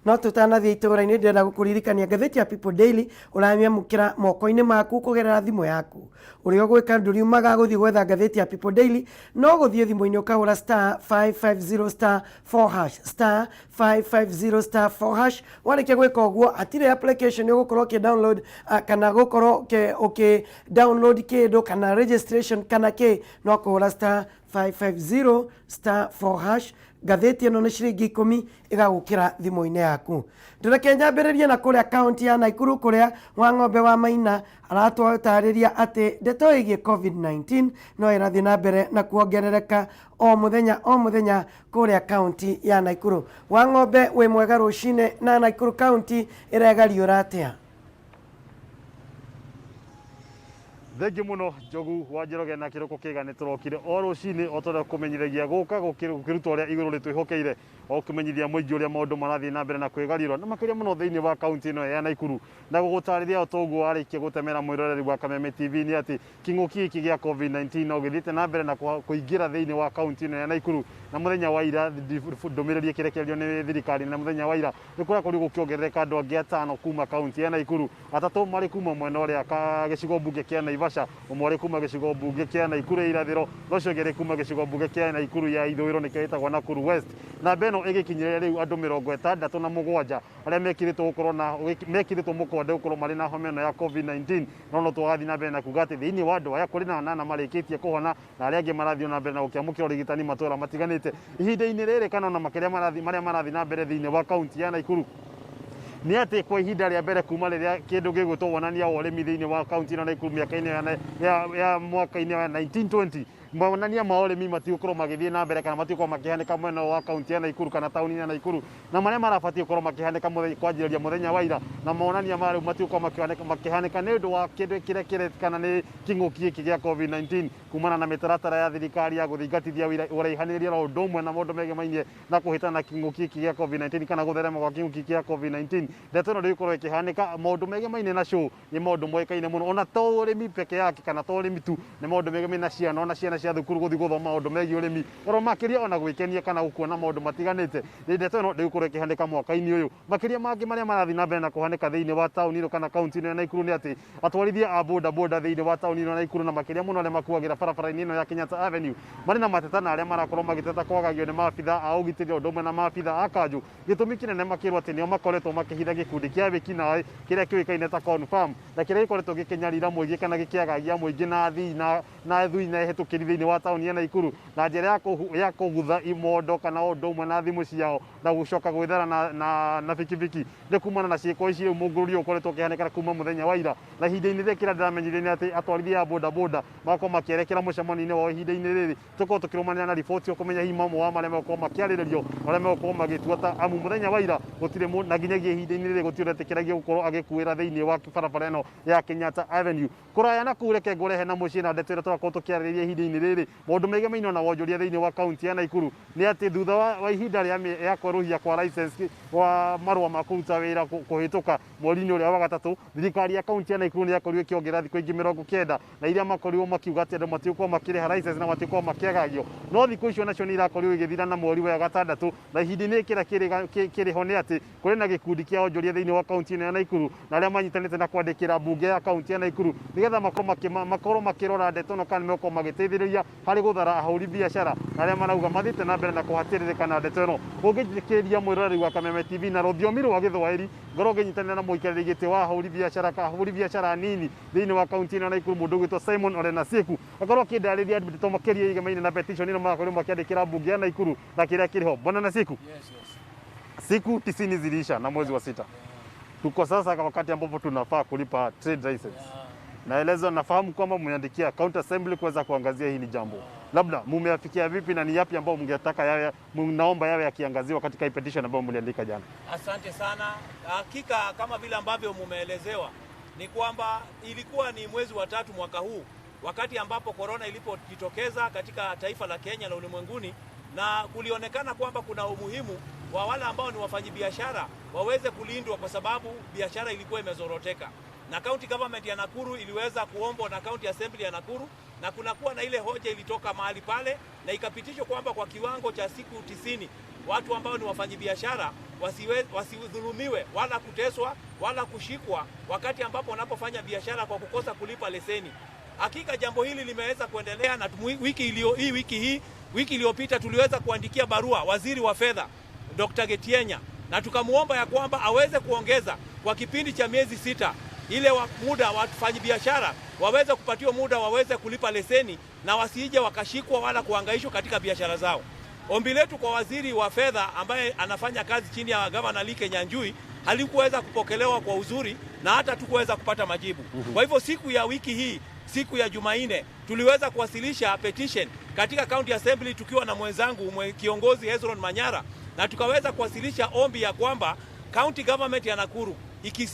No tutanathie itũra-inĩ ndĩrenda gũkũririkania ngathĩti ya People Daily ũramĩamũkĩra moko-inĩ maku kũgerera thimũ yaku. Ũrĩa ũgwĩka ndũriumaga gũthiĩ gwetha ngathĩti ya People Daily, no gũthiĩ thimũ-inĩ ũkahũra star 550 star 4 hash, star 550 star 4 hash. Warĩkia gwĩka ũguo hatirĩ application ũgũkorwo ũkĩ download kana gũkorwo ũkĩ download kĩndũ kana registration kana kĩ, no kũhũra star 550 star 4 hash. Ngathĩti ĩno nĩ ciringi 10 ĩgagũkĩra thimũ-inĩ yaku. Ndĩreke nyambĩrĩrie na kũrĩa kaunti ya Nakuru kũrĩa Wang'ombe wa Maina aratũtarĩria atĩ ndeto ĩgiĩ COVID-19 no ĩrathiĩ na mbere na kuongerereka o mũthenya o mũthenya kũrĩa kaunti ya Nakuru. Wang'ombe, wĩ mwega rũcinĩ, na Nakuru kaunti ĩregariũra atĩa? Thengiũ mũno Njogu wa Njoroge na kĩroko kĩega nĩ tũrokire o rũcinĩ o ta ũrĩa kũmenyithagia gũka gũkĩruta ũrĩa igũrũ rĩtwĩhokeire o kũmenyithia mũingĩ ũrĩa maũndũ marathiĩ na mbere na kwĩgariũra na makĩria mũno thĩinĩ wa kaunti ĩno ya Nakuru. Na gũgũtarĩria o ta ũguo warĩkia gũtemera mwĩroreri wa Kameme TV nĩ atĩ kĩng'ũki gĩkĩ gĩa COVID-19 no gĩthiĩte na mbere na kũingĩra thĩinĩ wa kaunti ĩno ya Nakuru. Na mũthenya wa ira ndũmĩrĩri ĩkĩrekererio nĩ thirikari, na mũthenya wa ira nĩ kũrakorirwo gũkĩongerereka andũ angĩ atano kuma kaunti ya Nakuru, atatũ marĩ kuma mwena ũrĩa gĩcigo mbunge kĩa Naivasha, ũmwe arĩ kuma gĩcigo mbunge kĩa Nakuru ya irathĩro, na ũcio ũngĩ arĩ kuma gĩcigo mbunge kĩa Nakuru ya ithũĩro nĩkĩo gĩtagwo Nakuru West. Namba ĩno ĩgĩkinyĩrĩra rĩu andũ 67 arĩa mekĩrĩtwo gũkorwo na mekĩrĩtwo mũkonde gũkorwo marĩ na homa ĩno ya COVID-19. No no tũgathiĩ na mbere na kuga atĩ thĩinĩ wa andũ aya kũrĩ na anana marĩkĩtie kũhona na arĩa angĩ marathiĩ na mbere na gũkĩamũkĩra ũrigitani matũra matiganĩte ihinda-inĩ rĩrĩ, kana ona makĩria marĩa marathiĩ na mbere thĩinĩ wa kaunti ya Nakuru. Nĩ atĩ kwa ihinda rĩa mbere kuma rĩrĩa kĩndũ gĩgwĩtwo wonania wa ũrĩmi thĩinĩ wa kaunti ĩno Nakuru mĩaka-inĩ ya mwaka-inĩ wa 1920, monania ma ũrĩmi matigũkorwo magĩthiĩ na mbere kana matigũkorwo makĩhanĩka mwena wa kaunti ya Nakuru kana taũni ya Nakuru, na marĩa marabatiĩ gũkorwo makĩhanĩka kwanjĩrĩria mũthenya wa ira, na monania ma rĩu matigũkorwo makĩhanĩka nĩ ũndũ wa kĩndũ kĩrĩa kĩrekana nĩ kĩng'ũki gĩkĩ gĩa COVID-19 kumana na mĩtaratara ya thirikari ya gũthingatithia ũraihanĩrĩria na ũndũ ũmwe na maũndũ megemainie na kũhĩtana na kĩng'ũki gĩkĩ gĩa COVID-19 kana gũtherema gwa kĩng'ũki kĩa COVID-19. Ndeto ĩno ndĩgũkorwo ĩkĩhanĩka. Maũndũ megemainie na show nĩ maũndũ moĩkaine mũno, ona to ũrĩmi peke yake kana to ũrĩmi tu, nĩ maũndũ megemainie na ciana, ona ciana cia thukuru gũthiĩ gũthoma maũndũ megiĩ ũrĩmi, oro makĩria ona gwĩkenia kana gũkuona maũndũ matiganĩte. Ndeto ĩno ndĩgũkorwo ĩkĩhanĩka mwaka-inĩ ũyũ. Makĩria mangĩ marĩa marathiĩ na mbere na kũhanĩka thĩinĩ wa taũni ĩno kana kaunti ĩno ya Nakuru nĩ atĩ atwarithia a boda boda thĩinĩ wa taũni ĩno ya Nakuru na makĩria mũno arĩa makuagĩra barabara-inĩ ĩno ya Kenyatta Avenue marĩ na mateta na arĩa marakorwo magĩteta kwagagio nĩ maabitha a ũgitĩri o ũndũ ũmwe na maabitha a kanjũ. Gĩtũmi kĩnene makĩrwo atĩ nĩo makoretwo makĩhitha gĩkundi kĩa wĩkinaĩ kĩrĩa kĩũĩkaine ta Confirm, na kĩrĩa gĩkoretwo gĩkĩnyarira mũingĩ kana gĩkĩagagia mũingĩ na athii na athii na ehĩtũkĩri thĩinĩ wa taũni ya Nakuru na njĩra ya kũgutha imondo kana ũndũ ũmwe na thimũ ciao na gũcoka gwĩthara na bikibiki. Nĩ kumana na ciĩko ici rĩu mũngũrũrio ũkoretwo ũkĩhanĩka kuma mũthenya wa ira, na ihinda-inĩ rĩrĩ kĩrĩa ndĩramenyire nĩ atĩ atwarithia a boda boda magakorwo makĩerekera mũcemanio-inĩ wao ihinda-inĩ rĩrĩ. Tũkorwo tũkĩrũmanĩra na riboti ĩyo kũmenya hihi mamwe wa marĩa megũkorwo makĩarĩrĩrio, marĩa megũkorwo magĩtua ta amu mũthenya wa ira gũtirĩ na nginyagia ihinda-inĩ rĩrĩ gũtirĩ ũretĩkĩragio gũkorwo agĩkuĩra thĩinĩ wa barabara ĩno ya Kenyatta Avenue. Kũraya na kũu reke ngũrehe na mũciĩ na ndeto ĩrĩa tũrakorwo tũkĩarĩrĩria ihinda-inĩ rĩrĩ maũndũ megemainie na wonjoria thĩinĩ wa kaunti ya Nakuru nĩ atĩ thutha wa ihinda rĩa kwerũhia kwa license wa marũa ma kũruta wĩra kũhĩtũka mweri-inĩ ũrĩa wa gatatũ, thirikari ya kaunti ya Nakuru nĩ yakorirwo ĩkĩongerera thikũ ingĩ 90 na iria makorirwo makiuga atĩ andũ matigũkorwo makĩrĩha license na matigũkorwo makĩagagio. No thikũ icio nacio nĩ irakorirwo igĩthira na mweri wa gatandatũ, na ihinda-inĩ kĩrĩa kĩrĩ ho nĩ atĩ kũrĩ na gĩkundi kĩa onjoria thĩinĩ wa kaunti ĩno ya Nakuru na arĩa manyitanĩte na kwandĩkĩra mbunge ya kaunti ya Nakuru nĩgetha makorwo makĩrora ndeto ĩno kana nĩmegũkorwo magĩteithĩrĩria harĩ gũthara ahũri biacara na arĩa marauga mathiĩte na mbere na kũhatĩrĩrĩka na ndeto ĩno. Ũngĩthikĩrĩria mwĩroreri wa Kameme TV na rũthiomi rwa Gĩthwaĩri, ngorwo ngĩnyitanĩra na mũikarĩri gĩtĩ wa ahũri biacara nini thĩinĩ wa kaunti ĩno ya Nakuru, mũndũ ũgwĩtwo Simon Olenasieku, akorwo akĩndarĩria ndeto makĩria igemaine na petition ĩno marakorirwo makĩandĩkĩra mbunge ya Nakuru na kĩrĩa kĩrĩ ho. Bwana Nasieku, Yes. Siku 90 ziliisha na mwezi wa 6. Tuko sasa wakati ambapo tunafaa kulipa trade license. Naelezwa, nafahamu kwamba mmeandikia County Assembly kuweza kuangazia hili jambo. Labda mumeafikia vipi na ni yapi ambao mngetaka yawe, mnaomba yawe yakiangaziwa katika hii petition ambayo mliandika jana? Asante sana. Hakika kama vile ambavyo mumeelezewa ni kwamba ilikuwa ni mwezi wa 3 mwaka huu wakati ambapo corona ilipojitokeza katika taifa la Kenya na ulimwenguni, na kulionekana kwamba kuna umuhimu wa wale ambao ni wafanyibiashara waweze kulindwa kwa sababu biashara ilikuwa imezoroteka. Na county government ya Nakuru iliweza kuombwa na county assembly ya Nakuru, na kunakuwa na ile hoja ilitoka mahali pale na ikapitishwa kwamba kwa kiwango cha siku 90 watu ambao ni wafanyabiashara wasidhulumiwe wala kuteswa wala kushikwa wakati ambapo wanapofanya biashara kwa kukosa kulipa leseni. Hakika jambo hili limeweza kuendelea na wiki iliyopita tuliweza kuandikia barua waziri wa fedha Dr. Getienya na tukamuomba ya kwamba aweze kuongeza kwa kipindi cha miezi 6 ile muda wafanyabiashara waweze kupatiwa muda waweze kulipa leseni na wasije wakashikwa wala kuhangaishwa katika biashara zao. Ombi letu kwa waziri wa fedha ambaye anafanya kazi chini ya Gavana Lee Kinyanjui halikuweza kupokelewa kwa uzuri na hata tukuweza kupata majibu. Kwa hivyo siku ya wiki hii, siku ya Jumanne, tuliweza kuwasilisha petition katika County Assembly tukiwa na mwenzangu kiongozi Hezron Manyara, na tukaweza kuwasilisha ombi ya kwamba County Government ya Nakuru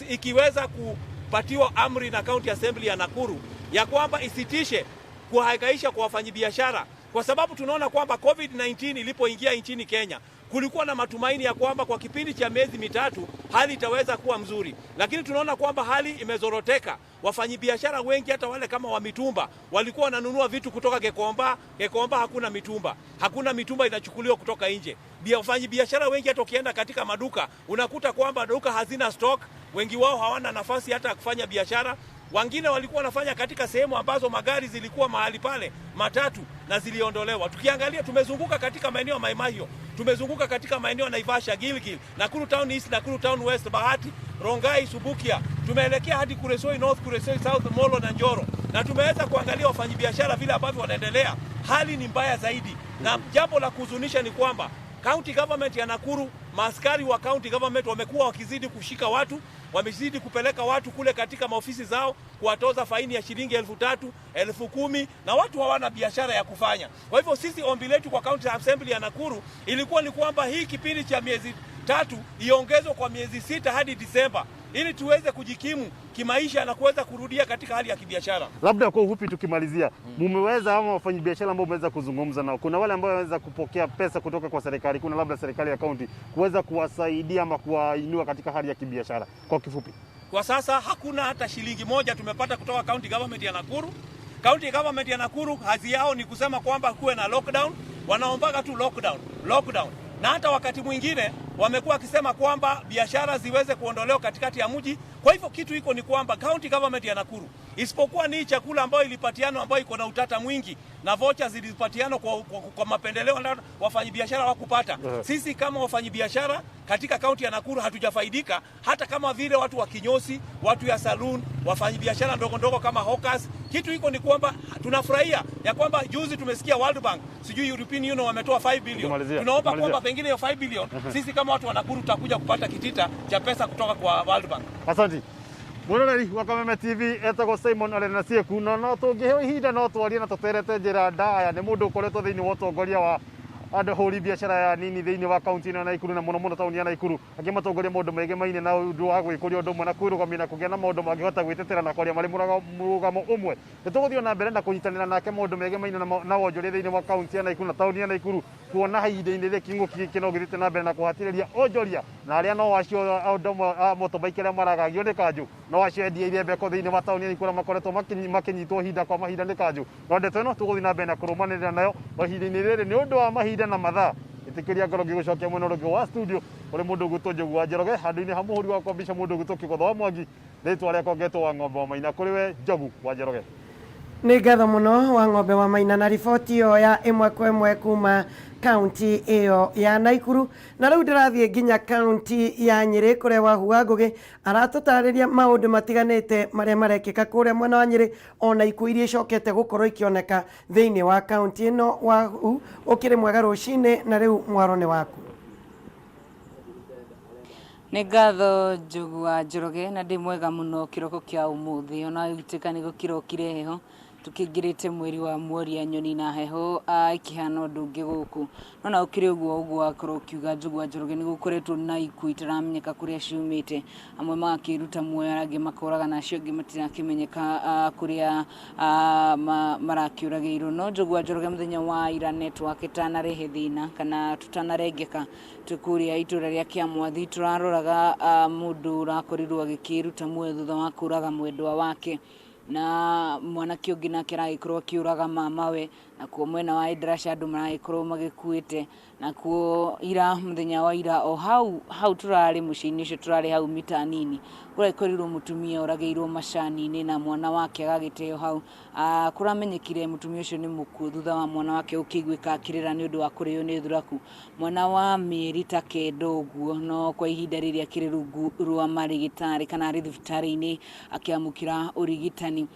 ikiweza kupatiwa amri na County Assembly ya Nakuru ya kwamba isitishe kuhangaisha kwa wafanyabiashara, kwa sababu tunaona kwamba COVID-19 ilipoingia nchini Kenya kulikuwa na matumaini ya kwamba kwa kipindi cha miezi 3 hali itaweza kuwa mzuri, lakini tunaona kwamba hali imezoroteka. Wafanyabiashara wengi hata wale kama wa mitumba walikuwa wananunua vitu kutoka Gekomba. Gekomba hakuna mitumba, hakuna mitumba inachukuliwa kutoka nje. Wafanyabiashara wengi hata ukienda katika maduka unakuta kwamba duka hazina stock, wengi wao hawana nafasi hata ya kufanya biashara. Wengine walikuwa wanafanya katika sehemu ambazo magari zilikuwa mahali pale matatu na ziliondolewa. Tukiangalia tumezunguka katika maeneo ya Maimahiu, tumezunguka katika maeneo ya Naivasha, Gilgil, Nakuru Town East, Nakuru Town West, Bahati, Rongai, Subukia, tumeelekea hadi Kuresoi North, Kuresoi South, Molo na Njoro, na tumeweza kuangalia wafanyabiashara vile ambavyo wanaendelea. Hali ni mbaya zaidi, na jambo la kuhuzunisha ni kwamba County Government ya Nakuru, maaskari wa County Government wamekuwa wakizidi kushika watu, wamezidi kupeleka watu kule katika maofisi zao kuwatoza faini ya shilingi 3,000, 10,000, na watu hawana biashara ya kufanya. Kwa hivyo sisi ombi letu kwa County Assembly ya Nakuru ilikuwa ni kwamba hii kipindi cha miezi 3 iongezwe kwa miezi 6 hadi Disemba ili tuweze kujikimu kimaisha na kuweza kurudia katika hali ya kibiashara. Labda kwa ufupi tukimalizia, mumeweza ama wafanyabiashara ambao mmeweza kuzungumza nao, kuna wale ambao wameweza kupokea pesa kutoka kwa serikali, kuna labda serikali ya kaunti kuweza kuwasaidia ama kuwainua katika hali ya kibiashara? Kwa kifupi, kwa sasa hakuna hata shilingi moja tumepata kutoka County Government ya Nakuru. County Government ya Nakuru hazi yao ni kusema kwamba kuwe na lockdown, wanaombaga tu lockdown, lockdown. Na hata wakati mwingine wamekuwa wakisema kwamba biashara ziweze kuondolewa katikati ya mji. Kwa hivyo kitu iko ni kwamba County Government ya Nakuru, isipokuwa ni chakula ambayo ilipatiana ambayo iko na utata mwingi na vouchers zilipatiana kwa mapendeleo na wafanyabiashara hawakupata. Sisi kama wafanyabiashara katika kaunti ya Nakuru hatujafaidika, hata kama vile watu wa kinyosi, watu ya saloon, wafanyabiashara ndogo ndogo kama hawkers. Kitu iko ni kwamba tunafurahia ya kwamba juzi tumesikia World Bank, sijui European Union wametoa 5 billion. Tunaomba kwamba pengine hiyo 5 billion sisi kama watu wa Nakuru tutakuja kupata kitita cha pesa kutoka kwa World Bank. Asante. Mũroreri wa Kameme TV etagwo Simon Ole Nasieku, na no tũngĩheo ihinda no twarie na tũterete njĩra ndaya. Nĩ mũndũ ũkoretwo thĩinĩ wa ũtongoria wa andũ hũri biacara ya nini thĩinĩ wa kaunti ĩno ya Nakuru na mũno mũno taũni ya Nakuru, akĩmatongoria maũndũ megemaine na ũndũ wa gwĩkũria ũndũ ũmwe na kwĩrũgamia na kũgĩa na maũndũ mangĩhota gwĩtetera na kwaria marĩ mũrũgamo ũmwe. Nĩ tũgũthiĩ na mbere na kũnyitanĩra nake maũndũ megemaine na wonjoria thĩinĩ wa kaunti ya Nakuru na taũni ya Nakuru, kuona ihinda-inĩ rĩrĩ kĩng'ũki gĩkĩ no gĩthiĩte na mbere na kũhatĩrĩria onjoria na arĩa no acio ũndũ ũmwe a motorbike arĩa maragagio nĩ kanjũ, no acio endia irembeko thĩinĩ wa taũni ya Nakuru makoretwo makĩnyitwo ihinda kwa mahinda nĩ kanjũ. No ndeto ĩno tũgũthiĩ na mbere na kũrũmanĩrĩra nayo ihinda-inĩ rĩrĩ nĩ ũndũ wa mahinda na mathaa. Ĩtĩkĩria ngoro ngĩgũcokia mwena ũrĩa ũngĩ wa studio kũrĩ mũndũ ũgwĩtwo Njogu wa Njoroge, handũ-inĩ ha mũhũri wakwa mbica mũndũ ũgwĩtwo Kĩgotho wa Mwangi, rĩtwa rĩakwa ngetwo wa Ng'ombe wa Maina. Kũrĩ we Njogu wa Njoroge. Nĩ ngatho mũno wa Ng'ombe wa Maina na riboti ĩyo ya ĩmwe kwa ĩmwe kuma kaunti ĩyo ya Nakuru. Na rĩu ndĩrathiĩ nginya kaunti ya Nyĩrĩ kũrĩa Wahu wa Ngũgĩ aratũtarĩria maũndũ matiganĩte marĩa marekĩka kũrĩa mwena wa Nyĩrĩ, ona ikuũ iria icokete gũkorwo ikĩoneka thĩinĩ wa kaunti ĩno. Wahu, ũkĩrĩ mwega rũcinĩ, na rĩu mwaro nĩ waku. Nĩ ngatho Njogu wa Njoroge, na ndĩ mwega mũno kĩroko kĩa ũmũthĩ, ona gũtuĩka nĩ gũkĩrokire heho tukĩingĩrĩte mweri wa mworia nyoni na heho ikĩhana ũndũ ũngĩ gũkũ. No na ũkĩrĩ ũguo ũguo wakorwo ũkiuga Njogu wa Njoroge, nĩ gũkoretwo na ikuũ itaramenyeka kũrĩa ciumĩte, amwe magakĩruta muoyo, arĩa angĩ makoraga, na acio angĩ matirakĩmenyeka kũrĩa marakĩũragĩirwo. No Njogu wa Njoroge, mũthenya wa ira network ĩtanarehe thĩna kana tũtanarengeka, twĩ kũrĩa itũra rĩa Kĩamwathi tũraroraga mũndũ ũrakorirwo agĩkĩruta muoyo thutha wa kũraga mwendwa wake, na mwanake ũngĩ nake aragĩkorwo akĩũraga mamawe Nakuo mwena wa Endarasha andũ maragĩkorwo magĩkuĩte. Nakuo ira mũthenya wa ira o hau hau tũrarĩ mũciĩ-inĩ ũcio tũrarĩ hau mita nini kũrakorirwo mũtumia oragĩirwo macani-inĩ na mwana wake agagĩteo hau. Kũramenyekire mũtumia ũcio nĩ mũkuũ thutha wa mwana wake gũkĩiguĩka akĩrĩra nĩ ũndũ wa kũrĩo nĩ thuraku. Mwana wa mĩeri ta kenda ũguo, no kwa ihinda rĩrĩ akĩrĩ rungu rwa marĩgĩtarĩ kana arĩ thibitarĩ-inĩ akĩamũkĩra ũrigitani.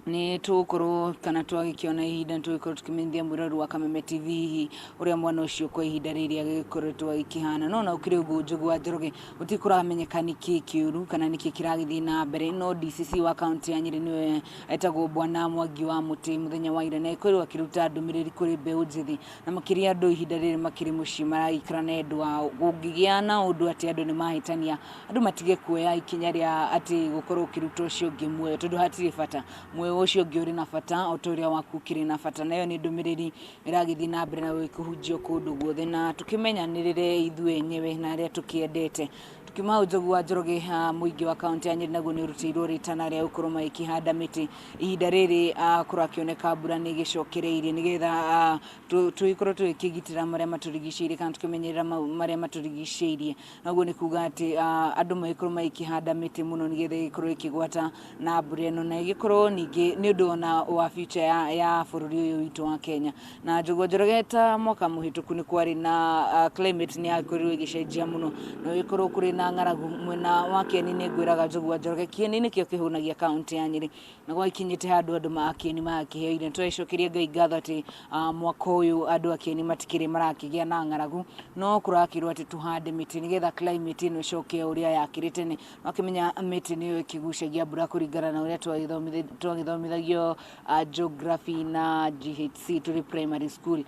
Nĩ tũgũkorwo kana twagĩkĩona ihinda nĩ tũgũkorwo tũkĩmenyithia mwĩroreri wa Kameme TV hihi ũrĩa mwana ũcio kwa ihinda rĩrĩ agĩkoretwo agĩkĩhana. No ona gũkĩrĩ ũguo, Njogu wa Njoroge, gũtirĩ kũramenyeka nĩkĩ kĩũru kana nĩkĩ kĩragĩthiĩ na mbere, no DCC wa kaunti ya Nyĩrĩ nĩwe etagwo Bwana Mwangi wa Mũtĩ mũthenya wa ira nĩ agĩkorirwo akĩruta ndũmĩrĩri kũrĩ mbeũ njĩthĩ na makĩria andũ ihinda rĩrĩ makĩrĩ mũciĩ maraikara na endwa ao. Kũngĩgĩa na ũndũ atĩ andũ nĩ mahĩtania, andũ matige kuoya ikinya rĩa atĩ gũkorwo ũkĩruta ũcio ũngĩ muoyo, tondũ hatirĩ bata. Muoyo wa ũcio ũngĩ ũrĩ na bata o ta ũrĩa waku ũkĩrĩ na bata. Na ĩyo nĩ ndũmĩrĩri ĩragĩthiĩ na mbere na kũhunjio kũndũ guothe, na tũkĩmenyanĩrĩre ithuĩ enyewe na arĩa tũkĩendete. Tukiuma hau, Njogu wa Njoroge, mũingĩ wa kaunti ya Nyĩrĩ naguo nĩ ũrutĩirwo rĩtana rĩa gũkorwo magĩkĩhanda mĩtĩ. Ihinda rĩrĩ kũrakĩoneka mbura nĩ ĩgĩcokereirie, nĩgetha tũgĩkorwo tũgĩkĩgitĩra marĩa matũrigicĩirie kana tũkĩmenyerera marĩa matũrigicĩirie. Na ũguo nĩ kuga atĩ andũ magĩkorwo magĩkĩhanda mĩtĩ mũno nĩgetha ĩgĩkorwo ĩkĩgwata na mbura ĩno, na ĩgĩkorwo ningĩ nĩ ũndũ ona wa future ya bũrũri ũyũ witũ wa Kenya. Na Njogu wa Njoroge, ta mwaka mũhĩtũku nĩ kwarĩ na climate nĩ yakorirwo ĩgĩcenjia mũno na ũgĩkorwo kũrĩ na ng'aragu mwena wa Kieni. Nĩ ngwĩraga Njogu wa Njoroge, Kieni nĩkĩo kĩhũnagia kaunti ya Nyĩrĩ, na gwagĩkinyĩte handũ andũ ma Kieni magakĩheo irio. Tũracokeria Ngai ngatho atĩ mwaka ũyũ andũ a Kieni matikĩrĩ marakĩgĩa na ng'aragu, no kũrakĩrwo atĩ tũhande mĩtĩ nĩgetha climate ĩno ĩcoke o ũrĩa yakĩrĩ tene. Wakĩmenya mĩtĩ nĩyo ĩkĩgucagia mbura kũringana na ũrĩa twagĩthomithagio geography na GHC tũrĩ primary school.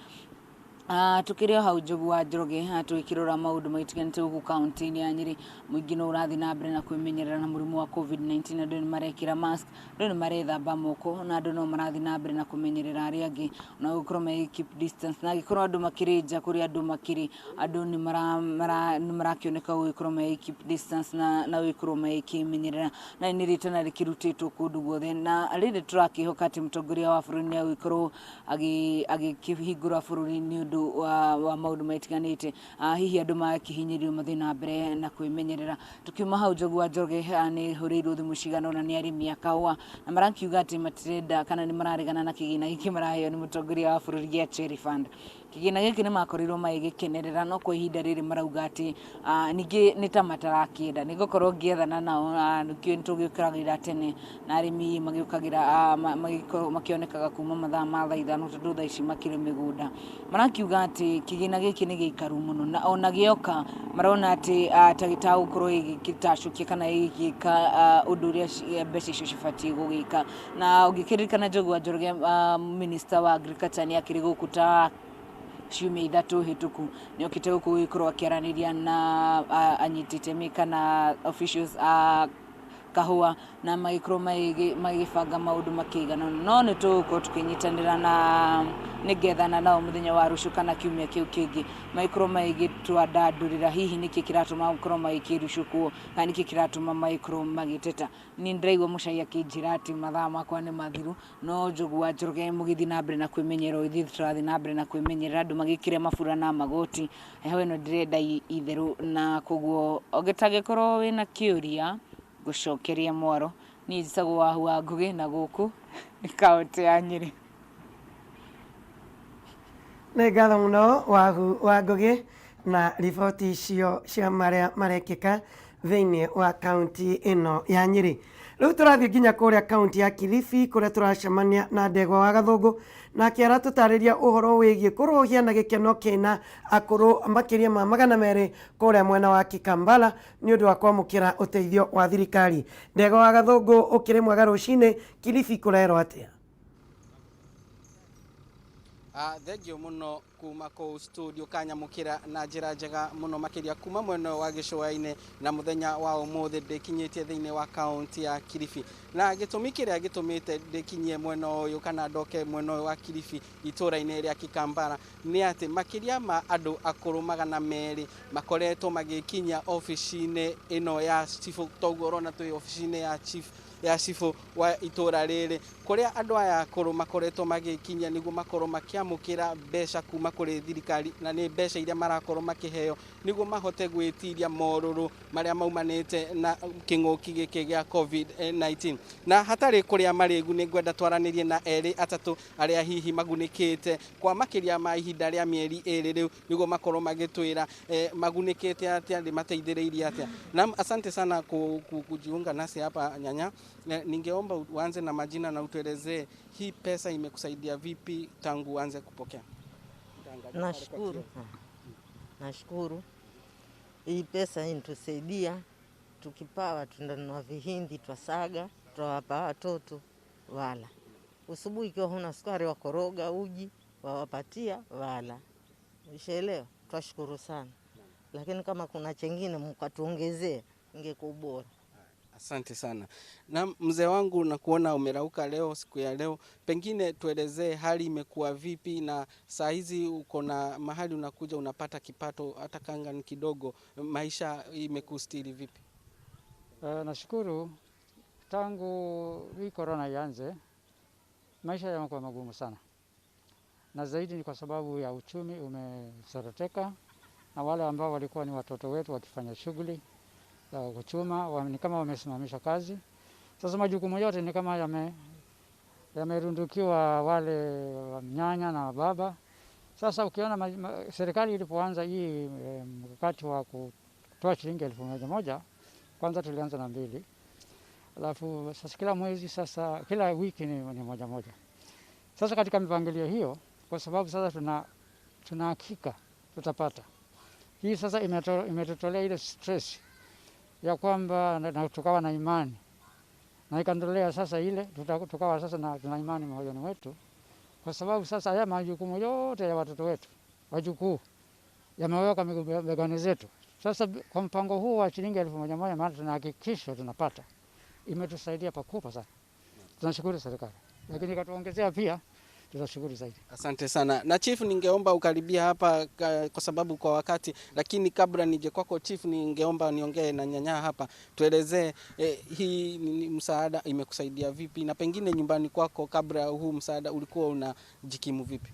Tukĩrĩ o hau, Njogu wa Njoroge, tũgĩkĩrora maũndũ magĩtiganĩte gũkũ kaunti-inĩ ya Nyĩrĩ, mũingĩ no ũrathiĩ na mbere na kwĩmenyerera na mũrimũ wa COVID-19. Andũ nĩ marekĩra mask, andũ nĩ marethamba moko, na andũ no marathiĩ na mbere na kũmenyerera arĩa angĩ na gũkorwo me keep distance. Na angĩkorwo andũ makĩrĩ nja, kũrĩa andũ makĩrĩ, andũ nĩ marakĩoneka gũgĩkorwo me keep distance na gũgĩkorwo magĩkĩmenyerera. Na nĩ rĩtana rĩkĩrutĩtwo kũndũ guothe, na rĩrĩ tũrakĩhoka atĩ mũtongoria wa bũrũri nĩ agũgĩkorwo agĩkĩhingũra bũrũri nĩ ũndũ wa maũndũ matiganĩte. Hihi andũ magakĩhinyĩrĩrio mathiĩ na mbere na kwĩmenyerera. Tukiuma hau, Njogu wa Njoroge, nĩ hũrĩirwo thimũ cigana ũna nĩ arĩmi a kahũa na marakiuga atĩ matirenda kana nĩ mararegana na kĩgĩna gĩkĩ maraheo nĩ mũtongoria wa bũrũri gĩa Cherry Fund. Kĩgĩna gĩkĩ nĩ makorirwo magĩgĩkenerera, no kwa ihinda rĩrĩ marauga atĩ ningĩ nĩ ta matarakĩenda. Nĩ ngũkorwo ngĩethana nao, nĩkĩo nĩ tũgĩũkagĩra tene na arĩmi magĩũkagĩra magĩkorwo makĩonekaga kuma mathaa ma thaa 5, tondũ thaa ici makĩrĩ mĩgũnda. Marakiuga atĩ kĩgĩna gĩkĩ nĩ gĩikaru mũno, na ona gĩoka marona atĩ ta gĩtagũkorwo gĩgĩtacũkia kana gĩgĩka ũndũ ũrĩa mbeca icio cibatiĩ gũgĩka. Na ũngĩkĩririkana, Njogu wa Njoroge, minister wa agriculture nĩ akĩrĩ gũkũ ta ciumia 3 hĩtũku, nĩ okĩte gũkũ gũgĩkorwo akĩaranĩria na anyiti itemi kana officials a kahũa, na magĩkorwo magĩbanga maũndũ makĩigana. No nĩ tũgũkorwo tũkĩnyitanĩra na nĩngethana nao mũthenya wa rũciũ kana kiumia kĩu kĩngĩ, magĩkorwo magĩgĩtwandandũrĩra hihi nĩkĩ kĩratũma gũkorwo magĩkĩrucũkwo kana nĩkĩ kĩratũma magĩkorwo magĩteta. Nĩ ndĩraigua mũcai akĩnjĩra atĩ mathaa makwa nĩ mathiru, no Njogu wa Njoroge, mũgĩthiĩ na mbere na kwĩmenyerera, ithuĩ tũrathiĩ na mbere na kwĩmenyerera. Andũ magĩkĩre mabura na magoti, heho ĩno ndĩrenda itherũ, na koguo ũngĩtangĩkorwo wĩna kĩũria ngũcokeria mwaro. Niĩ njĩtagwo Wahu wa Ngũgĩ, na gũkũ nĩ kaũntĩ ya Nyĩrĩ. Nĩ ngatho mũno, Wahu wa Ngũgĩ, na riboti icio cia marĩa marekĩka thĩinĩ wa kaunti ĩno ya Nyĩrĩ. Rĩu tũrathiĩ nginya kũrĩa kaunti ya Kilifi, kũrĩa tũracemania na Ndegwa wa Gathũngũ, nake aratũtarĩria ũhoro wĩgiĩ kũrũhia na gĩkeno kĩna akũrũ makĩria ma 200 kũrĩa mwena wa Kikambala nĩ ũndũ wa kwamũkĩra ũteithio wa thirikari. Ndegwa wa Gathũngũ, ũkĩrĩ mwega rũcinĩ? Kilifi kũrerwo atĩa? Thengio mũno. Kuma kũu studio kanyamũkĩra na njĩra njega mũno makĩria kuma mwena wa gĩcũa-inĩ, na mũthenya wa ũmũthĩ ndĩkinyĩtie thĩinĩ wa kaunti ya Kilifi, na gĩtũmi kĩrĩa gĩtũmĩte ndĩkinyie mwena ũyũ kana ndoke mwena ũyũ wa Kilifi itũũra-inĩ rĩa Kikambara nĩ atĩ makĩria ma andũ akũrũ 200 makoretwo magĩkinyia obici-inĩ ĩno ya cibũ. Toguo ũrona twĩ obici-inĩ ya chief ya cibũ wa itũũra rĩrĩ, kũrĩa andũ aya akũrũ makoretwo magĩkinyia nĩguo makorwo makĩamũkĩra mbeca kuma kũrĩ thirikari, na nĩ mbeca iria marakorwo makĩheo nĩguo mahote gwĩtiria morũrũ marĩa maumanĩte na kĩng'ũki gĩkĩ gĩa COVID-19. Na hatarĩ kũrĩa marĩgu, nĩ ngwenda twaranĩrie na erĩ atatũ arĩa hihi magunĩkĩte kwa makĩria ma ihinda rĩa mĩeri 2 rĩu, nĩguo makorwo magĩtwĩra magunĩkĩte atĩa, nĩ mateithĩrĩirie atĩa. Naam, asante sana kujiunga nasi hapa, nyanya. Ningeomba uanze na majina na utuelezee hii pesa imekusaidia vipi tangu uanze kupokea. Nashukuru. Nashukuru. Hii pesa inatusaidia, tukipawa tunanunua vihindi, twasaga, twawapa watoto wala. Usubuhi ikiwa huna sukari wakoroga uji wawapatia wala. Ushaelewa? Twashukuru sana. Lakini kama kuna chengine mkatuongezea ingekuwa bora. Asante sana. Na mzee wangu, nakuona umerauka leo siku ya leo. Pengine tuelezee hali imekuwa vipi, na saa hizi uko na mahali unakuja unapata kipato hata kanga ni kidogo, maisha imekustiri vipi? Nashukuru tangu hii corona ianze maisha yamekuwa magumu sana. Na zaidi ni kwa sababu ya uchumi umesoroteka, na wale ambao walikuwa ni watoto wetu wakifanya shughuli za kuchuma ni kama wamesimamisha kazi. Sasa majukumu yote ni kama yamerundukiwa wale nyanya na baba. Sasa ukiona serikali ilipoanza hii mkakati wa kutoa shilingi 1,000, kwanza tulianza na 2. Alafu sasa kila mwezi, sasa kila wiki ni 1. Sasa katika mipangilio hiyo, kwa sababu sasa tuna hakika tutapata. Hii sasa imetutolea ile stress ya kwamba na tukawa na imani. Na ikaendelea sasa ile tukawa sasa na tuna imani moyoni wetu, kwa sababu sasa haya majukumu yote ya watoto wetu, wajukuu, yamewekwa begani zetu. Sasa kwa mpango huu wa shilingi 1,000, maana tunahakikisha tunapata, imetusaidia pakubwa sana. Tunashukuru serikali. Lakini ikatuongezea pia, tutashukuru zaidi. Asante sana. Na chief, ningeomba ukaribia hapa kwa sababu kwa wakati, lakini kabla nije kwako chief, ningeomba niongee na nyanya hapa. Tuelezee hii msaada imekusaidia vipi, na pengine nyumbani kwako kabla huu msaada ulikuwa unajikimu vipi?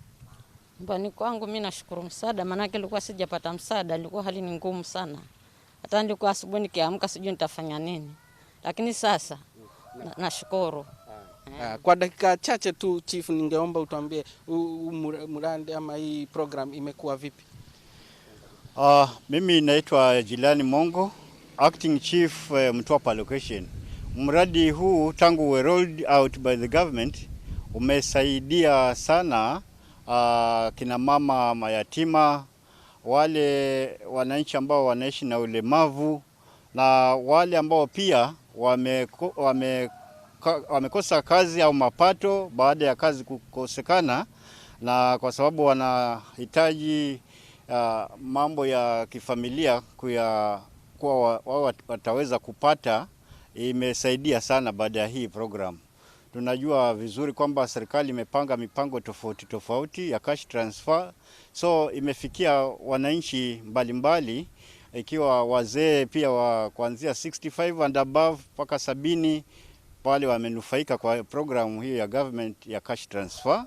Nyumbani kwangu mimi nashukuru msaada, maana nilikuwa sijapata msaada, nilikuwa hali ni ngumu sana. Hata nilikuwa asubuhi nikiamka sijui nitafanya nini. Lakini sasa nashukuru. Kwa dakika chache tu chief, ningeomba utuambie mradi ama hii program imekuwa vipi? Mimi naitwa Jilani Mongo, acting chief Mtwapa location. Mradi huu tangu we rolled out by the government umesaidia sana kina mama mayatima, wale wananchi ambao wanaishi na ulemavu, na wale ambao pia wamekosa kazi au mapato baada ya kazi kukosekana, na kwa sababu wanahitaji mambo ya kifamilia kuwa wataweza kupata. Imesaidia sana baada ya hii program. Tunajua vizuri kwamba serikali imepanga mipango tofauti tofauti ya cash transfer, so imefikia wananchi mbalimbali, ikiwa wazee pia wa kuanzia 65 and above mpaka 70 wale wamenufaika kwa programu hiyo ya government ya cash transfer.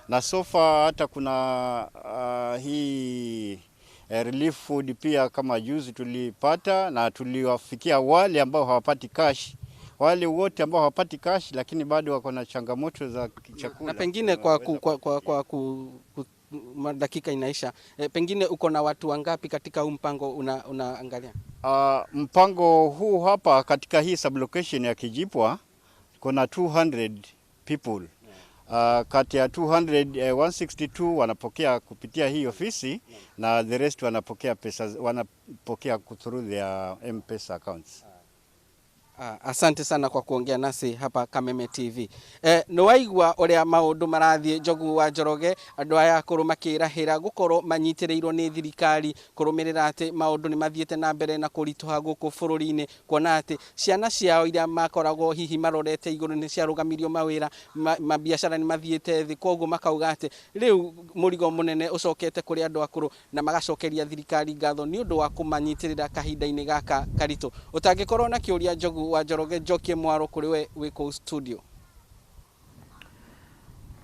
Na so far hata kuna hii relief food pia kama juzi tulipata, na tuliwafikia wale ambao hawapati cash, wale wote ambao hawapati cash lakini bado wako na changamoto za chakula. Na pengine kwa dakika inaisha, pengine uko na watu wangapi katika huu mpango unaangalia? Mpango huu hapa katika hii sublocation ya Kijipwa kuna 200 people. Kati ya 200, 162 wanapokea kupitia hii ofisi, na the rest wanapokea pesa, wanapokea through their M-Pesa accounts. Asante sana kwa kuongea nasi hapa Kameme TV. Nĩ waigua ũrĩa maũndũ marathiĩ, Njogu wa Njoroge, andũ aya akũrũ makĩrahĩra gũkorwo manyitĩrĩirwo nĩ thirikari kũrũmĩrĩra atĩ maũndũ nĩ mathiĩte na mbere na kũritũha gũkũ bũrũri-inĩ, kuona atĩ ciana ciao iria makoragwo hihi marorete igũrũ nĩ ciarũgamirio mawĩra, mabiacara nĩ mathiĩte thĩ, koguo makauga atĩ rĩu mũrigo mũnene ũcokete kũrĩ andũ akũrũ, na magacokeria thirikari ngatho nĩ ũndũ wa kũmanyitĩrĩra kahinda-inĩ gaka karitũ. Ũtangĩkorwo na kĩũria, Njogu wa Njoroge, njokie mwaro kũrĩ we wĩ kũu studio.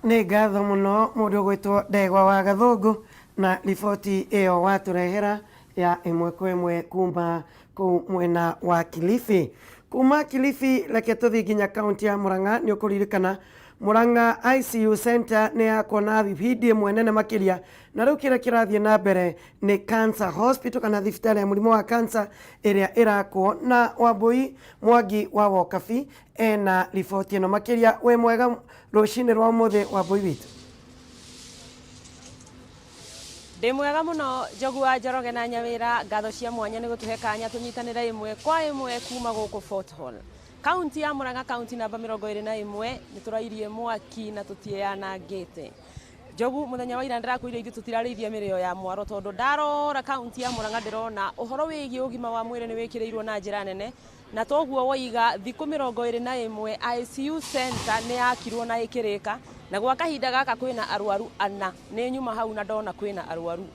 Nĩ ngatho mũno mũndũ ũgwĩtwo Ndegwa wa Gathũngũ na riboti ĩyo watũrehera ya ĩmwe kwa ĩmwe kuma kũu mwena wa Kilifi. Kuma Kilifi reke tũthiĩ nginya kaunti ya Murang'a. Nĩ ũkũririkana Murang'a ICU Center nĩ yakwo na thibindi ĩmwe nene makĩria, na rĩu kĩrĩa kĩrathiĩ na mbere nĩ Cancer Hospital kana thibitarĩ ya mũrimũ wa cancer ĩrĩa ĩrakwo, na Wambui Mwangi wa Wokabi ena riboti ĩno makĩria. Wĩ mwega rũcinĩ rwa ũmũthĩ, Wambui witũ? Ndĩ mwega mũno, Njogu wa Njoroge na Nyawĩra. Ngatho cia mwanya nĩ gũtũhe kanya tũnyitanĩre ĩmwe kwa ĩmwe kuma gũkũ Fort Hall, kaunti ya Murang'a, kaunti namba 21. Nĩ tũrairie mwaki na tũtiĩyanangĩte. Njogu, mũthenya wa ira ndĩrakwĩire ithuĩ tũtirarĩithia mĩrĩo ya mwaro, tondũ ndarora kaunti ya Murang'a ndĩrona ũhoro wĩgiĩ ũgima wa mwĩrĩ nĩ wĩkĩrĩirwo na njĩra nene, na toguo woiga thikũ 21 ICU center nĩ yakirwo na ĩkĩrĩka, na gwa kahinda gaka kwĩna arwaru ana. Nĩ nyuma hau na ndona kwĩna arwaru.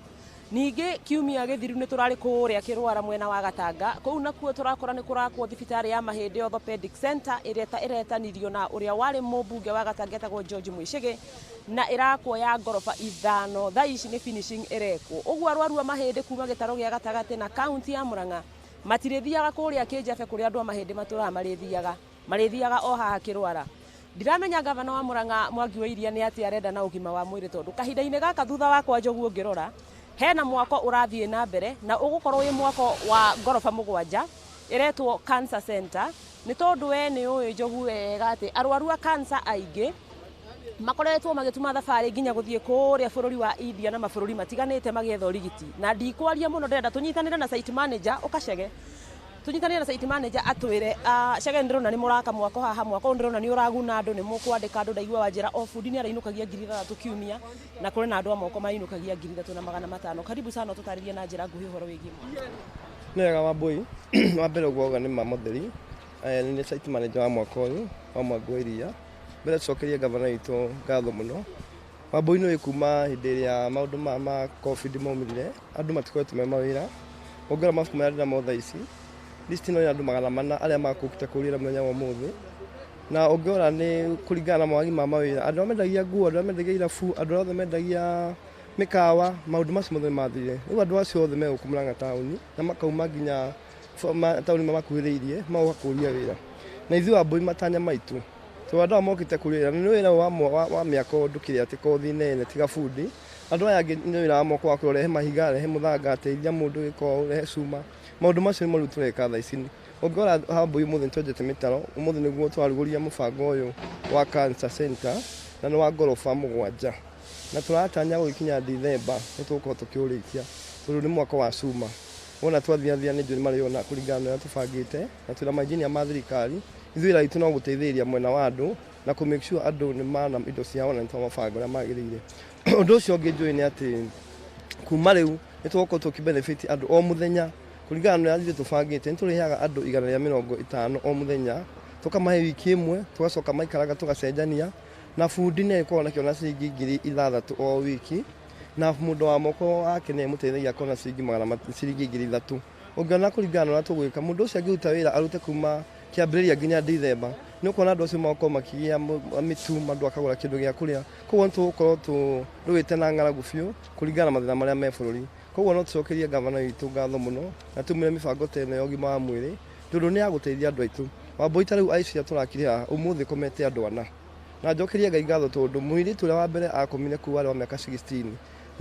Ningĩ kiumia gĩthiru nĩ tũrarĩ kũrĩa Kĩrwara mwena wa Gatanga, kũu nakuo tũrakora nĩ kũrakwo thibitarĩ ya mahĩndĩ, orthopedic center, ĩrĩa ĩretanirio na ũrĩa warĩ mũmbunge wa Gatanga etagwo George Mwicigi, na ĩrakwo ya ngoroba 5. Thaa ici nĩ finishing ĩrekwo, ũguo arwaru a mahĩndĩ kuma gĩtarũ gĩa gatagatĩ na kaunti ya Murang'a matirĩthiaga kũrĩa Kĩnjabe kũrĩa andũ a mahĩndĩ matũraga, marĩthiaga o haha Kĩrwara. Ndiramenya gavana wa Murang'a Mwangi wa Iria nĩ atĩ arenda na ũgima wa mwĩrĩ, tondũ kahinda-inĩ gaka thutha wakwa, Njogu, ũngĩrora hena mwako ũrathiĩ na mbere na ũgũkorwo wĩ mwako wa ngoroba 7, ĩretwo Cancer Center. Nĩ tondũ we nĩ ũĩ, Njogu, wega atĩ arwaru a cancer aingĩ makoretwo magĩtuma thabarĩ nginya gũthiĩ kũrĩa bũrũri wa India na mabũrũri matiganĩte magĩetha ũrigiti. Na ndikwaria mũno, ndĩrenda tũnyitanĩre na site manager ũkacege, tũnyitanĩre na site manager atwĩre. Cege, ndĩrona nĩ mũraka mwako haha, mwako ũyũ ndĩrona nĩ ũraguna andũ, nĩ mũkwandĩka andũ. Ndaigua wanjĩra o bundi nĩ arainũkagia 6,000 kiumia, na kũrĩ na andũ a moko mainũkagia 3,500. Karibu sana, tũtarĩrie na njĩra nguhĩ ũhoro wĩgiĩ mwako. Nĩ wega, Wambui. Wa mbere ũguo auga nĩ ma mũtheri, nĩ site manager wa mwaka ũyũ wa Mwangi wa Iria. Mbere tũcokerie gavana witũ ngatho mũno. Wambui, nĩ kuma hĩndĩ ĩrĩa maũndũ ma COVID maumĩrire, andũ matikoretwo me mawĩra. Ũngĩrora mabuku marĩa ndĩnamo thaa ici, list ĩno ĩna andũ 400 arĩa makũkĩte kũrĩra mũthenya wa ũmũthĩ, na ũngĩrora nĩ kũringana na mawagi ma mawĩra, andũ arĩa mendagia nguo, andũ arĩa mendagia irabu, andũ arĩa othe mendagia mĩkawa, maũndũ macio mothe nĩ mathirire. Rĩu andũ acio othe me gũkũ Murang'a taũni na makauma nginya taũni mamakuhĩrĩirie magoka kũria wĩra. Na ithuĩ Wambui matanya maitũ, tondũ andũ aya mokĩte kũria wĩra nĩ wĩra wa mĩako, ndũkĩrĩ atĩ kothi nene tiga bundi. Andũ aya angĩ nĩ wĩra wa moko wa kũrehe mahiga, rehe mũthanga, teithia mũndũ gĩko, rehe cuma. Maũndũ macio nĩmo rĩu tũreka thaa ici. Ũngĩrora Wambui, ũmũthĩ nĩ twenjete mĩtaro, ũmũthĩ nĩguo twarugũria mũbango ũyũ wa Cancer Center, na nĩ wa ngoroba 7, na tũratanya gũgĩkinya Dithemba nĩ tũgũkorwo tũkĩũrĩkia, tondũ nĩ mwako wa cuma. Wona twathiathia nĩ njũĩ nĩ marĩona kũringana na ũrĩa tũbangĩte, na twĩna mainjinia ma thirikari. Ithuĩ wĩra witũ no gũteithĩrĩria mwena wa andũ na kũ make sure andũ nĩ mana indo ciao na nĩ twamabanga ũrĩa magĩrĩire. Ũndũ ũcio ũngĩ njũĩ nĩ atĩ kuma rĩu nĩ tũgũkorwo tũkĩ benefit andũ o mũthenya kũringana na ũrĩa ithuĩ tũbangĩte. Nĩ tũrĩheaga andũ 150 o mũthenya, tũkamahe wiki ĩmwe, tũgacoka maikaraga tũgacenjania, na bundi nĩ agĩkorwo nakĩona ciringi 6,000 o wiki, na mũndũ wa moko wake nĩ mũteithagia akona ciringi ciringi 3,000. Ũngĩona kũringana na ũrĩa tũgwĩka, mũndũ ũcio angĩruta wĩra arute kuma kĩambĩrĩria nginya Dithemba, nĩ ũkuona andũ acio magakorwo makĩgĩa mĩtu, andũ akagũra kĩndũ gĩa kũrĩa. Koguo nĩ tũgũkorwo tũrũĩte na ng'aragu biũ kũringana na mathĩna marĩa me bũrũri. Koguo no tũcokerie gavana witũ ngatho mũno na tumĩre mĩbango ta ĩno ya ũgima wa mwĩrĩ, tondũ nĩ ya gũteithia andũ aitũ. Wambui, ta rĩu ICU tũrakire haha ũmũthĩ komete andũ ana, na njokerie Ngai ngatho tondũ mũirĩtu ũrĩa wa mbere akomire kũu arĩ wa mĩaka 16,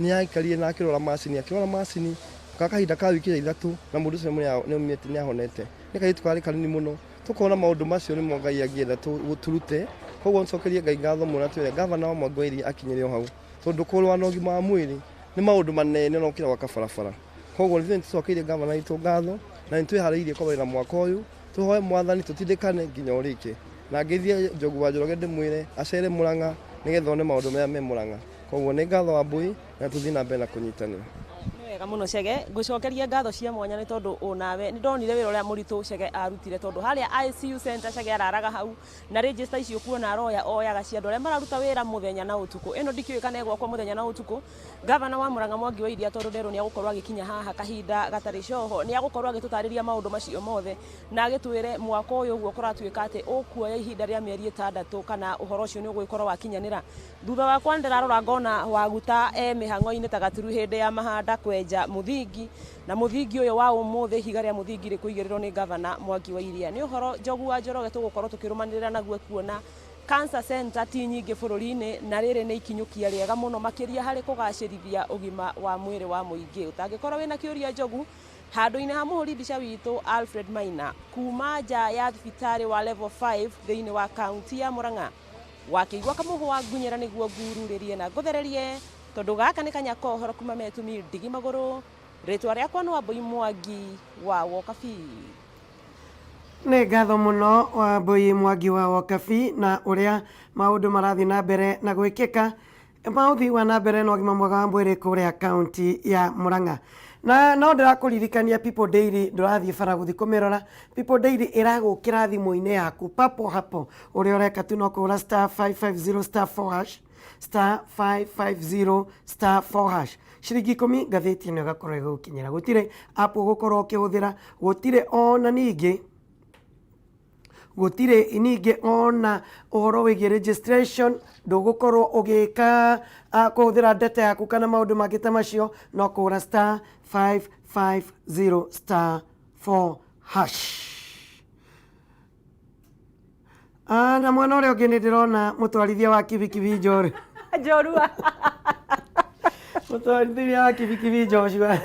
nĩ aikarire na akĩrora macini ka kahinda ka wiki 3, na mũndũ ũcio nĩ ahonete. Nĩ kairĩtu karĩ kanini mũno. Tũkona maũndũ macio nĩmo Ngai angĩenda tũrute. Koguo ncokerie Ngai ngatho mũno na twĩre gavana wa Mwangi wa Iria akinyĩre o hau, tondũ kũrũa na ũgima wa mwĩrĩ nĩ maũndũ manene no gũkĩra gwaka barabara. Koguo ithuĩ nĩ tũcokeirie gavana witũ ngatho na nĩ twĩharĩirie kũrũĩra mwaka ũyũ. Tũhoe Mwathani tũtindĩkane nginya ũrĩke. Na ngeithie Njogu wa Njoroge ndĩmwĩre acere Mũrang'a nĩgetha one maũndũ marĩa me Mũrang'a. Koguo nĩ ngatho Wambũi na tũthiĩ na mbere na kũnyitanĩra. Nĩ wega mũno Chege, ngũcokerie ngatho cia mwanya nĩ tondũ onawe nĩ ndonire wĩra ũrĩa mũritũ Chege arutire tondũ harĩa ICU center Chege araraga hau na register ici ũkuona aroya oyaga cia andũ arĩa mararuta wĩra mũthenya na ũtukũ. Ĩno ndikĩũĩ kana ĩgwakwo mũthenya na ũtukũ. Gavana wa Murang'a Mwangi wa Iria tondũ nderwo nĩ agũkorwo agĩkinya haha kahinda gatarĩ coho nĩ agũkorwo agĩtũtarĩria maũndũ macio mothe na agĩtwĩre mwaka ũyũ ũguo kũratuĩka atĩ ũkuoya ihinda rĩa mĩeri ĩtandatũ kana ũhoro ũcio nĩ ũgũgĩkorwo wakinyanĩra. Thutha wakwa nĩ ndĩrarora ngona Waguta e mĩhang'o-inĩ ta gaturu hĩndĩ ya mahanda kwenja mũthingi na mũthingi ũyũ wa ũmũthĩ ihiga rĩa mũthingi rĩkũigĩrĩrwo nĩ Gavana Mwangi wa Iria. Nĩ ũhoro Njogu wa Njoroge tũgũkorwo tũkĩrũmanĩrĩra naguo kuona Cancer center ti nyingĩ bũrũri-inĩ na rĩrĩ nĩ ikinyũkia rĩega mũno makĩria harĩ kũgacĩrithia ũgima wa mwĩrĩ wa mũingĩ. Ũtangĩkorwo wĩna kĩũria Njogu, handũ-inĩ ha mũhũri mbica witũ Alfred Maina kuma nja ya thibitarĩ wa Level 5 thĩinĩ wa kaunti ya Murang'a, wakĩigua kamũhwa ngunyĩra nĩguo ngururĩrie na ngũthererie tondũ gaka nĩ kanya ka ũhoro kuma Metumi ndigi magũrũ. Rĩtwa rĩakwa nĩ Wambũi Mwangi wa Wokabi. Nĩ ngatho mũno Wambũi Mwangi wa Wokabi na ũrĩa maũndũ marathiĩ na mbere na gwĩkĩka ma ũthii wa na mbere na ũgima mwega wa mwĩrĩ kũrĩa kaunti ya Murang'a. Na no ndĩrakũririkania People Daily ndũrathiĩ bara gũthiĩ kũmĩrora. People Daily ĩragũkĩra thimũ-inĩ yaku papo hapo. Ũrĩa ũreka tu no kũhũra star 550 star 4 hash star 550 star 4 hash ciringi ikũmi ngathĩti ĩno ĩgakorwo ĩgũkinyĩra. Gũtirĩ app ũgũkorwo ũkĩhũthĩra, gũtirĩ ona ningĩ gũtirĩ ningĩ ona ũhoro wĩgiĩ registration ndũgũkorwo ũgĩka kũhũthĩra data yaku kana maũndũ mangĩ ta macio, no kũhũra star 550 star 4 hash. Na mwena ũrĩa ũngĩ nĩ ndĩrona mũtwarithia wa kibikibi Njorua. Njorua. Mũtwarithia wa kibikibi Joshua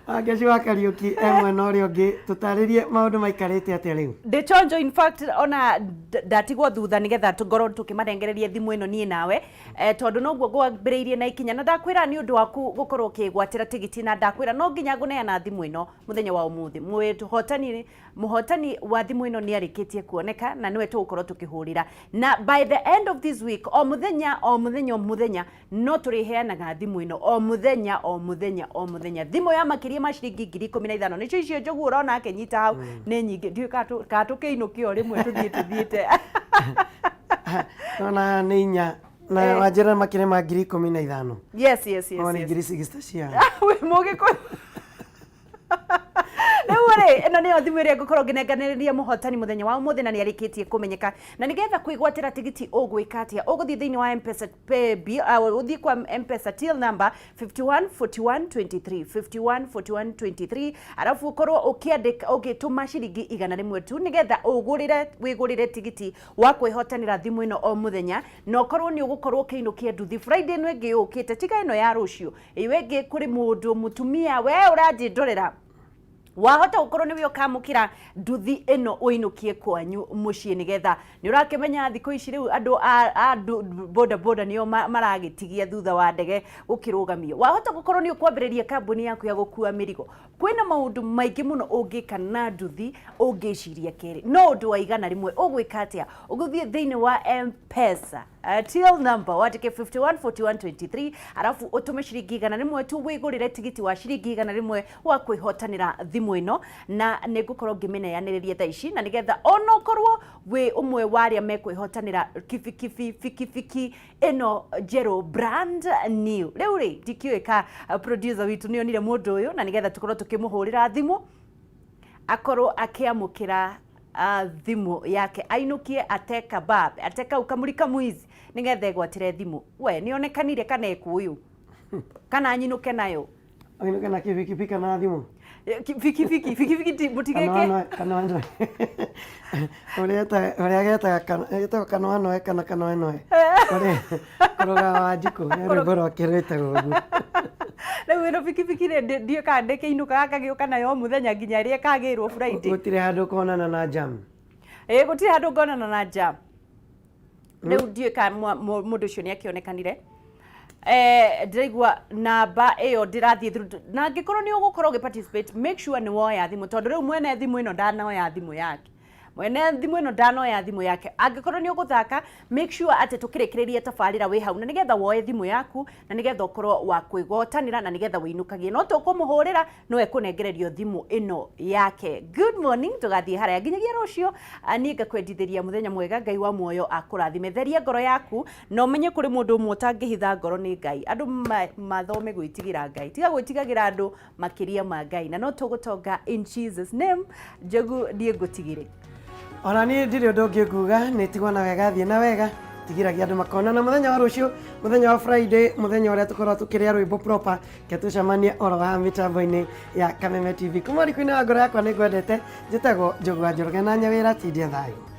Wangechi wa Kariũki e mwena ũrĩa ũngĩ, tũtarĩrie maũndũ maikarĩte atĩa rĩu. Ndĩ chonjo in fact ona ndatigwo thutha nĩgetha tũngorwo tũkĩmarengereria thimũ ĩno niĩ nawe tondũ noguo ngwambĩrĩirie na ikinya na ndakwĩra nĩ ũndũ waku gũkorwo ũkĩgwatĩra tigiti na ndakwĩra no nginya ngũneana thimũ ĩno mũthenya wa ũmũthĩ. Mũhotani Mũhotani wa thimũ ĩno nĩ arĩkĩtie kuoneka na nĩwe tũgũkorwo tũkĩhũrĩra. Na by the end of this week, o mũthenya, o mũthenya, o mũthenya, no tũrĩheanaga thimũ ĩno o mũthenya, o mũthenya, o mũthenya. Thimũ ya makĩria ma ciringi 15,000. Nĩcio icio Njogu ũrona akĩnyita hau, nĩ nyingĩ. Ndiũĩ kana tũkĩinũke o rĩmwe tũthiĩ tũthiĩte. Nona nĩ inya na wanjĩra makĩria ma 15,000. Yes. No nĩ 60,000 cia. Wĩ Mũgĩkũyũ. Rĩu rĩ, ĩno nĩyo thimũ ĩrĩa ngũkorwo ngĩnenganĩrĩria mũhotani mũthenya wa ũmũthĩ na nĩ arĩkĩtie kũmenyeka. Na nĩgetha kwĩgwatĩra tigiti ũgwĩka atĩa? Ũgũthiĩ thĩinĩ wa M-Pesa pay bill, ũthiĩ kwa M-Pesa till number 514123, 514123, arabu ũkorwo ũkĩandĩka, ũgĩtũma ciringi 100 tu nĩgetha ũgũrĩre, wĩgũrĩre tigiti wa kwĩhotanĩra thimũ ĩno o mũthenya, na ũkorwo nĩ ũgũkorwo ũkĩinũkia nduthi Friday ĩno ĩngĩ yũkĩte, tiga ĩno ya rũciũ. Ĩyo ĩngĩ kũrĩ mũndũ mũtumia we ũranjĩndorera wahota gũkorwo nĩwe ũkamũkĩra nduthi ĩno ũinũkie kwanyu mũciĩ nĩgetha nĩ ũrakĩmenya thikũ ici rĩu andũ a boda boda nĩo maragĩtigia thutha wa ndege gũkĩrũgamio. Wahota gũkorwo nĩ ũkwambĩrĩria kambuni yaku ya gũkua mĩrigo. Kwĩna maũndũ maingĩ mũno ũngĩka na nduthi ũngĩciria kerĩ. No ũndũ wa 100 ũgwĩka atĩa? Ũgũthiĩ thĩinĩ wa M-Pesa till number wandĩke 514123 arabu ũtũme ciringi 100 tu wĩgũrĩre tigiti wa ciringi 100 wa kwĩhotanĩra thimũ ĩno na nĩ ngũkorwo ngĩmĩneanĩrĩria thaa ici na nĩgetha ona ũkorwo wĩ ũmwe wa arĩa mekwĩhotanĩra kibikibi bikibiki ĩno njerũ brand new. Rĩu rĩ ndikĩũĩ ka producer witũ nĩ onire mũndũ ũyũ na nĩgetha tũkorwo tũkĩmũhũrĩra thimũ akorwo akĩamũkĩra thimũ yake ainũkie ate kabab ate kau kamuri kamwizi nĩgetha egwatĩre thimũ. We nĩ onekanire kana ekũyũ kana nyinũke nayo. Ainũke na kĩbikibiki kana thimũ? Bikibiki, bikibiki ti mũtigeke. Kana anoe. Ũrĩa getaga kana getagwo kana anoe kana kana anoe. Ũrĩa kũrũga wa njikũ nĩ rwĩmbo rwake rwĩtagwo ũguo. Rĩu ĩno bikibiki rĩ ndiũĩ kana ndĩkĩinũkaga ngagĩũka nayo o mũthenya nginya ĩrĩa ĩkagĩrwo Friday. Gũtirĩ handũ ũkonana na jam. Ĩĩ gũtirĩ handũ ngonana na jam. Rĩu ndiũĩ kana mũndũ ũcio nĩ akĩonekanire. Ndĩraigua namba ĩyo ndĩrathiĩ through, na angĩkorwo nĩ ũgũkorwo ũgĩ participate, make sure nĩ woya thimũ, tondũ rĩu mwene thimũ ĩno ndanoya thimũ yake, mwene thimũ ĩno ndanoya thimũ yake. Angĩkorwo nĩ ũgũthaka, make sure atĩ tũkĩrĩkĩrĩria tabarĩra wĩ hau, na nĩgetha woe thimũ yaku, na nĩgetha ũkorwo wa kwĩgotanĩra, na nĩgetha wĩinũkagie. No tũkũmũhũrĩra no ekũnengererio thimũ ĩno yake. Good morning, tũgathiĩ haraya nginyagia rũciũ. Niĩ ngakwendithĩria mũthenya mwega. Ngai wa muoyo akũrathime. Theria ngoro yaku na ũmenye kũrĩ mũndũ ũmwe ũtangĩhitha ngoro, nĩ Ngai. Andũ mathome gwĩtigĩra Ngai, tiga gwĩtigagĩra andũ makĩria ma Ngai, na no tũgũtonga in Jesus name. Njogu, niĩ ngũtigĩre. Ona niĩ ndirĩ ũndũ ũngĩ nguga, nĩ tigwo na wega, thiĩ na wega, tigiragia andũ makonana mũthenya wa rũciũ, mũthenya wa Friday, mũthenya ũrĩa tũkorwo tũkĩrĩa rwĩmbo proper. Ke tũcemanie oro haha mĩtambo-inĩ ya Kameme TV. Kuma riko-inĩ wa ngoro yakwa nĩ ngwendete. Njĩtagwo Njogu wa Njoroge na Nyawĩra. Tindia thayũ.